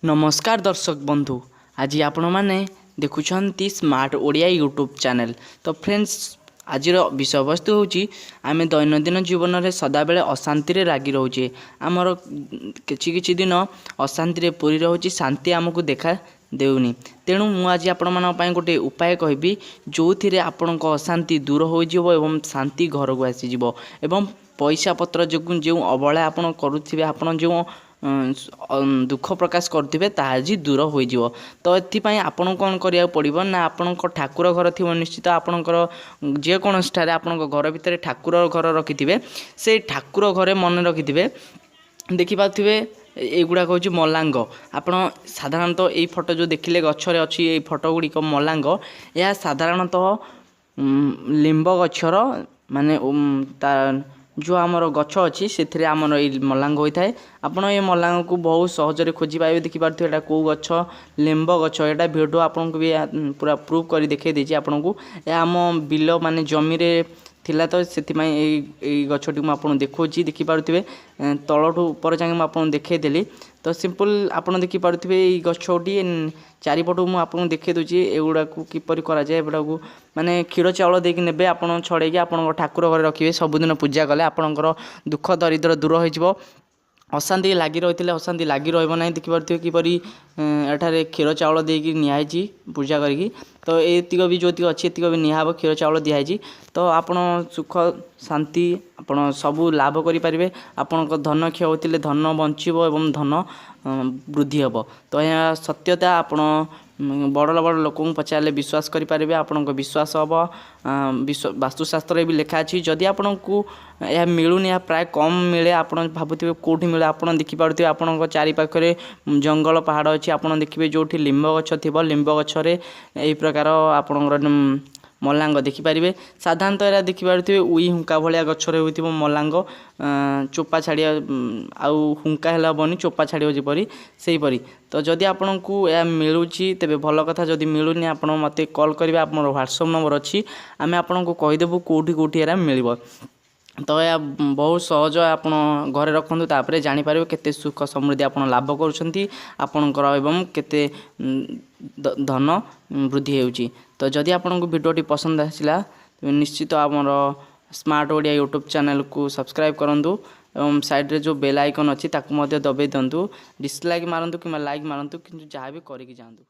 ନମସ୍କାର ଦର୍ଶକ ବନ୍ଧୁ, ଆଜି ଆପଣମାନେ ଦେଖୁଛନ୍ତି ସ୍ମାର୍ଟ ଓଡ଼ିଆ ୟୁଟ୍ୟୁବ୍ ଚ୍ୟାନେଲ୍। ତ ଫ୍ରେଣ୍ଡସ୍, ଆଜିର ବିଷୟବସ୍ତୁ ହେଉଛି, ଆମେ ଦୈନନ୍ଦିନ ଜୀବନରେ ସଦାବେଳେ ଅଶାନ୍ତିରେ ଲାଗି ରହୁଛେ। ଆମର କିଛି କିଛି ଦିନ ଅଶାନ୍ତିରେ ପୂରି ରହୁଛି, ଶାନ୍ତି ଆମକୁ ଦେଖା ଦେଉନି। ତେଣୁ ମୁଁ ଆଜି ଆପଣମାନଙ୍କ ପାଇଁ ଗୋଟେ ଉପାୟ କହିବି, ଯେଉଁଥିରେ ଆପଣଙ୍କ ଅଶାନ୍ତି ଦୂର ହୋଇଯିବ ଏବଂ ଶାନ୍ତି ଘରକୁ ଆସିଯିବ ଏବଂ ପଇସା ପତ୍ର ଯୋଗୁଁ ଯେଉଁ ଅବହେଳା ଆପଣ କରୁଥିବେ, ଆପଣ ଯେଉଁ ଦୁଃଖ ପ୍ରକାଶ କରୁଥିବେ, ତାହା ଆଜି ଦୂର ହୋଇଯିବ। ତ ଏଥିପାଇଁ ଆପଣଙ୍କୁ କ'ଣ କରିବାକୁ ପଡ଼ିବ ନା, ଆପଣଙ୍କ ଠାକୁର ଘର ଥିବ ନିଶ୍ଚିତ। ଆପଣଙ୍କର ଯେକୌଣସି ଠାରେ ଆପଣଙ୍କ ଘର ଭିତରେ ଠାକୁର ଘର ରଖିଥିବେ, ସେଇ ଠାକୁର ଘରେ ମନେ ରଖିଥିବେ। ଦେଖିପାରୁଥିବେ, ଏଇଗୁଡ଼ାକ ହେଉଛି ମଲାଙ୍ଗ। ଆପଣ ସାଧାରଣତଃ ଏଇ ଫଟୋ ଯେଉଁ ଦେଖିଲେ ଗଛରେ ଅଛି, ଏଇ ଫଟୋ ଗୁଡ଼ିକ ମଲାଙ୍ଗ। ଏହା ସାଧାରଣତଃ ଲିମ୍ବ ଗଛର, ମାନେ ତା ଯେଉଁ ଆମର ଗଛ ଅଛି, ସେଥିରେ ଆମର ଏଇ ମଲାଙ୍ଗ ହୋଇଥାଏ। ଆପଣ ଏ ମଲାଙ୍ଗକୁ ବହୁତ ସହଜରେ ଖୋଜି ପାଇବେ। ଦେଖିପାରୁଥିବେ, ଏଇଟା କେଉଁ ଗଛ? ଲିମ୍ବ ଗଛ। ଏଇଟା ଭିଡ଼ିଓ ଆପଣଙ୍କୁ ବି ପୁରା ପ୍ରୁଫ୍ କରି ଦେଖାଇ ଦେଇଛି ଆପଣଙ୍କୁ। ଏହା ଆମ ବିଲ, ମାନେ ଜମିରେ ଥିଲା, ତ ସେଥିପାଇଁ ଏଇ ଗଛଟି ମୁଁ ଆପଣଙ୍କୁ ଦେଖାଉଛି। ଦେଖିପାରୁଥିବେ, ତଳଠୁ ଉପର ଯାଏଁ ମୁଁ ଆପଣଙ୍କୁ ଦେଖାଇଦେଲି। ତ ସିମ୍ପଲ୍ ଆପଣ ଦେଖିପାରୁଥିବେ, ଏଇ ଗଛଟି ଚାରିପଟୁ ମୁଁ ଆପଣଙ୍କୁ ଦେଖାଇ ଦେଉଛି। ଏଗୁଡ଼ାକୁ କିପରି କରାଯାଏ? ଏଗୁଡ଼ାକୁ ମାନେ କ୍ଷୀର ଚାଉଳ ଦେଇକି ନେବେ ଆପଣ, ଛଡ଼େଇକି ଆପଣଙ୍କ ଠାକୁର ଘରେ ରଖିବେ। ସବୁଦିନ ପୂଜା କଲେ ଆପଣଙ୍କର ଦୁଃଖ ଦରିଦ୍ର ଦୂର ହୋଇଯିବ। ଅଶାନ୍ତି ଲାଗି ରହିଥିଲେ ଅଶାନ୍ତି ଲାଗି ରହିବ ନାହିଁ। ଦେଖିପାରୁଥିବେ, କିପରି ଏଠାରେ କ୍ଷୀର ଚାଉଳ ଦେଇକି ନିଆହେଇଛି ପୂଜା କରିକି। ତ ଏତିକ ବି ଯେଉଁତିକ ଅଛି, ଏତିକ ବି ନିଆହେବ, କ୍ଷୀର ଚାଉଳ ଦିଆହେଇଛି। ତ ଆପଣ ସୁଖ ଶାନ୍ତି ଆପଣ ସବୁ ଲାଭ କରିପାରିବେ। ଆପଣଙ୍କ ଧନ କ୍ଷୟ ହେଉଥିଲେ ଧନ ବଞ୍ଚିବ ଏବଂ ଧନ ବୃଦ୍ଧି ହେବ। ତ ଏହା ସତ୍ୟତା। ଆପଣ ବଡ଼ ବଡ଼ ଲୋକଙ୍କୁ ପଚାରିଲେ ବିଶ୍ୱାସ କରିପାରିବେ, ଆପଣଙ୍କ ବିଶ୍ୱାସ ହେବ। ବାସ୍ତୁଶାସ୍ତ୍ରରେ ବି ଲେଖା ଅଛି। ଯଦି ଆପଣଙ୍କୁ ଏହା ମିଳୁନି, ଏହା ପ୍ରାୟ କମ୍ ମିଳେ, ଆପଣ ଭାବୁଥିବେ କେଉଁଠି ମିଳେ। ଆପଣ ଦେଖିପାରୁଥିବେ, ଆପଣଙ୍କ ଚାରିପାଖରେ ଜଙ୍ଗଲ ପାହାଡ଼ ଅଛି। ଆପଣ ଦେଖିବେ, ଯେଉଁଠି ଲିମ୍ବ ଗଛ ଥିବ, ଲିମ୍ବ ଗଛରେ ଏହି ପ୍ରକାର ଆପଣଙ୍କର ମଲାଙ୍ଗ ଦେଖିପାରିବେ। ସାଧାରଣତଃ ଏହା ଦେଖିପାରୁଥିବେ, ଉଇ ହୁଙ୍କା ଭଳିଆ ଗଛରେ ହୋଇଥିବ ମଲାଙ୍ଗ। ଚୋପା ଛାଡ଼ିବା ଆଉ ହୁଙ୍କା ହେଲେ ହେବନି, ଚୋପା ଛାଡ଼ିବ ଯେପରି ସେହିପରି। ତ ଯଦି ଆପଣଙ୍କୁ ଏହା ମିଳୁଛି ତେବେ ଭଲ କଥା। ଯଦି ମିଳୁନି, ଆପଣ ମୋତେ କଲ୍ କରିବେ। ଆମର ହ୍ୱାଟ୍ସଅପ୍ ନମ୍ବର ଅଛି, ଆମେ ଆପଣଙ୍କୁ କହିଦେବୁ କେଉଁଠି କେଉଁଠି ଏରା ମିଳିବ। ତ ଏହା ବହୁତ ସହଜ। ଆପଣ ଘରେ ରଖନ୍ତୁ, ତାପରେ ଜାଣିପାରିବେ କେତେ ସୁଖ ସମୃଦ୍ଧି ଆପଣ ଲାଭ କରୁଛନ୍ତି ଆପଣଙ୍କର ଏବଂ କେତେ ଧନ ବୃଦ୍ଧି ହେଉଛି। ତ ଯଦି ଆପଣଙ୍କୁ ଭିଡ଼ିଓଟି ପସନ୍ଦ ଆସିଲା, ତେବେ ନିଶ୍ଚିତ ଆମର ସ୍ମାର୍ଟ ଓଡ଼ିଆ ୟୁଟ୍ୟୁବ୍ ଚ୍ୟାନେଲକୁ ସବସ୍କ୍ରାଇବ୍ କରନ୍ତୁ ଏବଂ ସାଇଡ଼୍ରେ ଯେଉଁ ବେଲ୍ ଆଇକନ୍ ଅଛି, ତାକୁ ମଧ୍ୟ ଦବାଇ ଦିଅନ୍ତୁ। ଡିସଲାଇକ୍ ମାରନ୍ତୁ କିମ୍ବା ଲାଇକ୍ ମାରନ୍ତୁ, କିନ୍ତୁ ଯାହା ବି କରିକି ଯାଆନ୍ତୁ।